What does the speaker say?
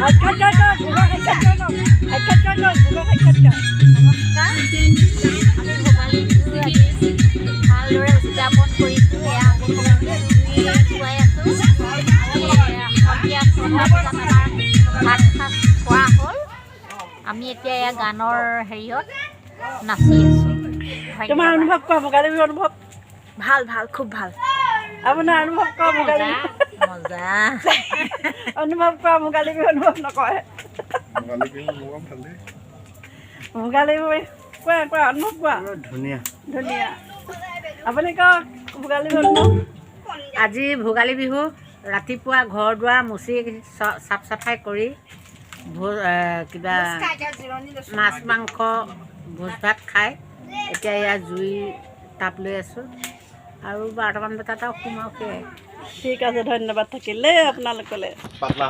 সাক্ষাৎকাৰ কৰক, ভোগৰ সাক্ষাৎকাৰ কৰক, সাক্ষাৎকাৰ কৰক, ভোগৰ সাক্ষাৎকাৰ। নমস্কাৰ। আমি ভোগালী বিহু আজি ভালদৰে উদযাপন কৰিছোঁ। এয়া আমি জুই ফুৱাই আছোঁ। আমি সন্ধিয়া 6টা বজাত আমাৰ ভাত সাজ খোৱা হ'ল। আমি এতিয়া এয়া গানৰ হেৰিয়ত নাচি আছোঁ। তোমাৰ ধন্যবাদ। অনুভৱ কোৱা, ভোগালী বিহু অনুভৱ। ভাল ভাল, খুব ভাল। আপোনাৰ অনুভৱ কোৱা, ভোগালী মজা। বিহু। মজা। অনুভৱ কোৱা, ভোগালী বিহু অনুভৱ নকয়। ভোগালী বিহু মোৰ ভালেই। ভোগালী বিহু কোৱা, কোৱা, অনুভৱ কোৱা। ধুনীয়া। ধুনীয়া। আপুনি কওক, ভোগালী বিহু অনুভৱ। আজি ভোগালী বিহু। ৰাতিপুৱা ঘৰ দুৱাৰ মুচি চাফ চাফাই কৰি কিবা মাছ মাংস ভোজ ভাত খাই এতিয়া এয়া জুই তাপ লৈ আছোঁ আৰু 12টামান বজাত আৰু সোমাওঁ, সেয়াই। ঠিক আছে, ধন্যবাদ থাকিল দেই আপোনালোকলৈ। পাতলা।